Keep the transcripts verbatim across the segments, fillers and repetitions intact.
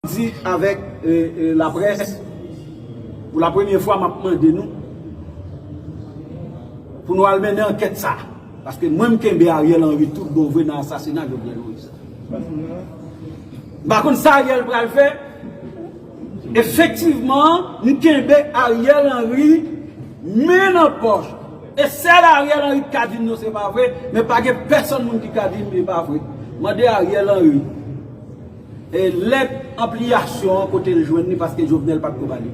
Di avèk, e, e, laprès, pou la premyè fwa, m ap mande nou pou nou al mennen ankèt sa. Paske mwen, m kenbe Ariel Henry tout bon vre nan asasina Jovenel Moïse. M pa konn sa Ariel pral fè. Efektivman, m kenbe Ariel Henry men nan pòch. E sèl Ariel Henry ki ka di m non, se pa vre, men pa gen pèsonn moun ki ka di m e pa vre. Mande Ariel Henry. E lèt anpliyasyon an kote l jwenn li paske Jovenel pa t ko ba li.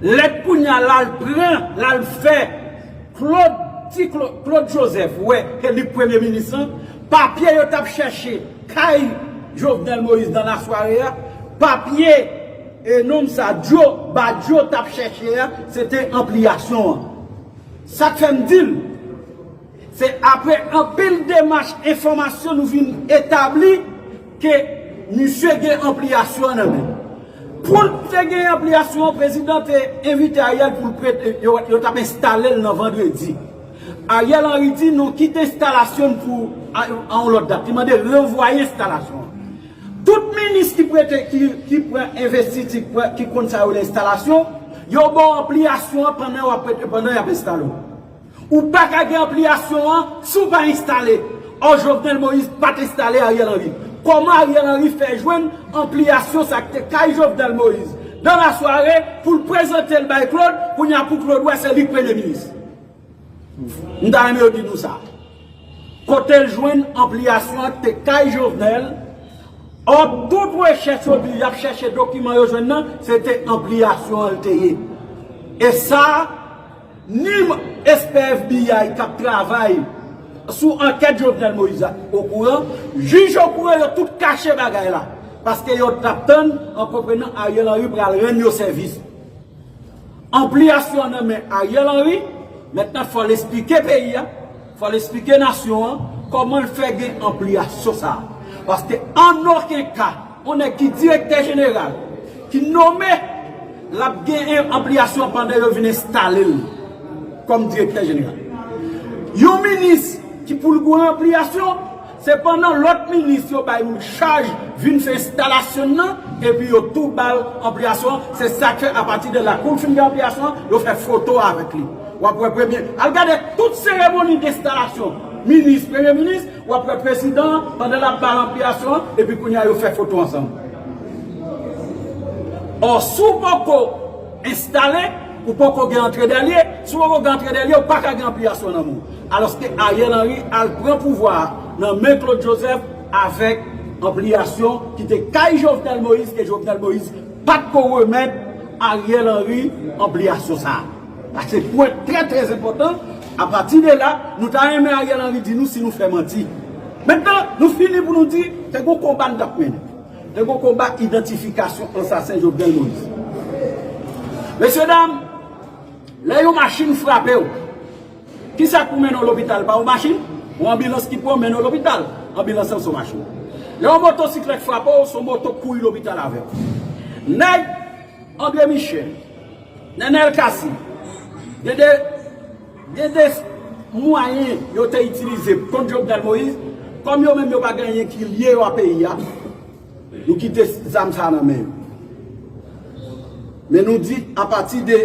Lèt kounye a l al pran, l al fè Claude, ti Claude, Claude Joseph, wè, ke li k premye minis lan, papye yo t ap chèche kay Jovenel Moïse nan lasware a, papye, e, nonm sa, Joe, Badio t ap chèche a, se te anpliyasyon an. Sa k fè m di l, se apre anpil demach enfòmasyon nou vin etabli ke misye gen anpliyasyon an nan men. Pou l te gen anpliyasyon an, prezidan te envite Ariel pou l prete, yo, yo t ap enstale l nan vandredi. Ariel Henry di nou kite enstalasyon n pou a, a yon lòt dat. Li mande ranvwaye enstalasyon an. Tout minis ki prete, ki, ki pran envestiti, ki pran, ki konn sa yo rele enstalasyon, yo ba w anpliyasyon an pandan w ap, pandan y ap enstale w. Ou pa ka gen anpliyasyon an si w pa enstale. Ò, Jovenel Moïse pa t enstale Ariel Henry. Kòman Ariel Henry fè jwenn anpliyasyon sa k te kay Jovenel Moïse nan lasware pou l prezante l bay Claude, kounye a pou Claude wè se li k premye minis? M ta renmen yo di nou sa. Kote l jwenn anpliyasyon an k te kay Jovenel? Ò, tout rechèch yo di, y ap chèche dokiman yo jwenn nan, se te anpliyasyon an l te ye. E sa, ni espè F B I k ap travay sou ankèt Jovenel Moïse la okouran, jij okouran, yo tout kache bagay la. Paske yo t ap tann, an konprenan Ariel Henry pral rann yo sèvis. Anpliyasyon an nan men Ariel Henry, mentnan fò l esplike peyi a, fò l esplike nasyon an, kòman l fè gen anpliyasyon sa a. Paske an okenn ka, yon nèg ki direktè jeneral, ki nome, l ap gen anpliyasyon pandan yo vin enstale l kòm direktè jeneral. Yon minis ki pou l gen anpliyasyon, se pandan lòt minis yo bay moun chaj vin fè enstalasyon nan, epi yo tou ba l anpliyasyon an. Se sa k fè apati de la, kou l fin gen anpliyasyon an, yo fè foto avèk li. W ap wè premye. Al gade tout seremoni denstalasyon minis, premye minis, w ap wè prezidan an, pandan l ap ba l anpliyasyon an, epi kounye a yo fè foto ansanm. Ò, si w poko enstale, ou poko gen antre dèlye, si w poko gen antre dèlye, ou pa ka gen anpliyasyon nan men w. Alòske Ariel Henry al pran pouvwa a nan men Claude Joseph avèk anpliyasyon ki te kay Jovenel Moïse, ke Jovenel Moïse pa t ko remèt Ariel Henry anpliyasyon sa a. Sa se pwen trè, trè enpòtan. Apati de la, nou ta renmen Ariel Henry di nou si nou fè manti. Mentnan, nou fini pou nou di, se gon konba n t ap mennen. Te gon konba idantifikasyon ansasen Jovenel Moïse. Mesye dam, lè yon machin frape w, kisa k pou mennen w lopital? Pa yon machin? Yon anbilans ki pran w mennen w lopital. Anbilans lan se yon machin. Lè yon motosiklèt frape w, se yon moto k kouri lopital avè w. Nèg André Michel, Nenel Cassy, gen de, gen de mwayen yo te itilize kont Jovenel Moïse, kòm yo menm yo pa gen anyen ki lye yo a peyi a, nou kite zam sa nan men yo. Men nou di, apati de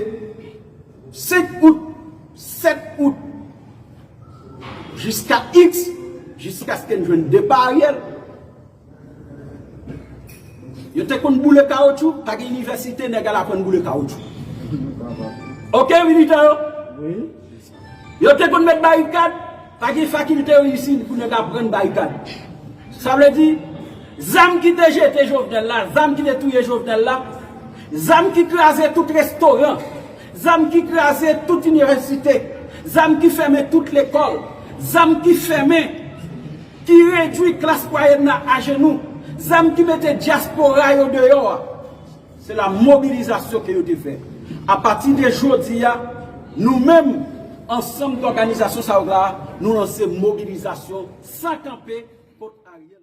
senk out, sèt out, jiska X, jiskaske n jwenn depa Ariel, yo te konn boule kawotchou, pa gen inivèsite nèg al aprann boule kawotchou. Oke, militan yo? Wi. Yo te konn met barikad, pa gen fakilte yo isit pou nèg aprann barikad. Sa vle di, zam ki te jete Jovenel la, zam ki te touye Jovenel la, zam ki kraze tout restoran, zam ki kraze tout inivèsite, zam ki fèmen tout lekòl, zam ki fèmen, ki redwi klas mwayèn nan ajenou, zam ki mete dyaspora yo deyò a. Se la mobilizasyon ke yo te fè. Apati de jodi a, nou menm, ansanm dòganizasyon sa yo la, nou lanse mobilizasyon san kanpe kont Ariel.